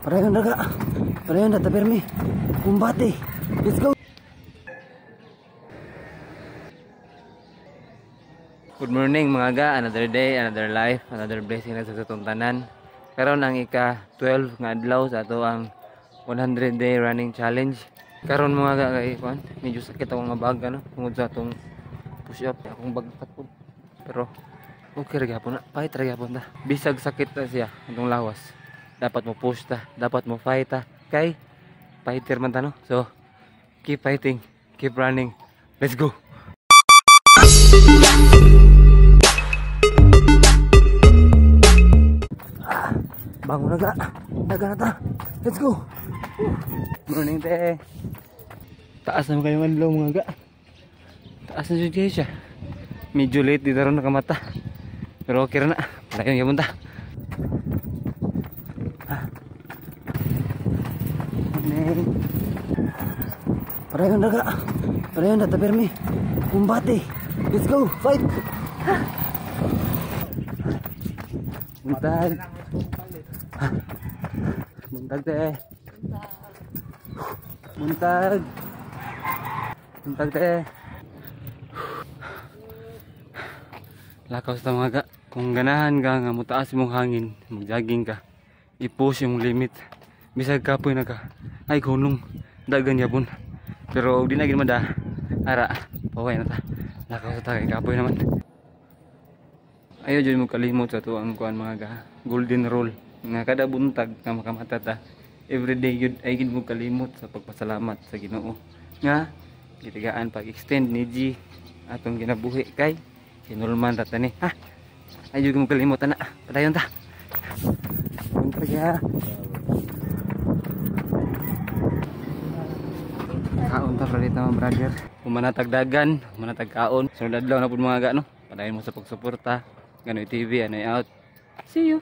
Padayon daga. Padayon na tapirmi. Kumbate. Let's go. Good morning mga ga, another day, another life, another blessing na sa atong tanan. Karon ang ika-12 nga adlaw sa ato ang 100 day running challenge. Karon mga ga kay kuan, medyo sakit akong nga bag ano tungod sa atong push up, akong bagkat pud. Pero okay ra gyapon na, fight ra gyapon ta. Bisag sakit na siya atong lawas. Dapat mo push ta, dapat mo fight ta. Kay fighter man ta no. So keep fighting, keep running. Let's go. Bangon na ga. Daga na ta. Let's go. Morning te. Taas naman kayo ng adlaw mga ga. Taas na jud kayo siya. Medyo late dito ron nakamata. Pero okay ra na. Padayon gyapon ta. Morning. Padayon daga. Padayon na tapirmi. Kumbate. Let's go. Fight. Buntag. Buntag te. Buntag. Buntag te. Lakaw sa mga ga. Kung ganahan ka nga mutaas imong hangin, magjogging ka. I-push yung limit. Bisag kapoy na ka. Ay kulong. Dagan yapon. Pero og di na gid man da. Ara, paway na ta. Lakaw sa ta kay kapoy naman. Ayaw jud mo kalimot sa tuang kuan mga ga. Golden rule nga kada buntag nga makamata ta. Everyday yun ay gid mo kalimot sa pagpasalamat sa Ginoo nga gitagaan pag-extend ni G atong ginabuhi kay hinulman ta tani ha. Ay jud mo kalimot ana. Padayon ta. Buntag ya. Kaon ta dito mga brother. Humanatag dagan, humanatag kaon. Sunod adlaw na pud mga ga no. Padayon mo sa pagsuporta. Ganoy TV, anoy out. See you.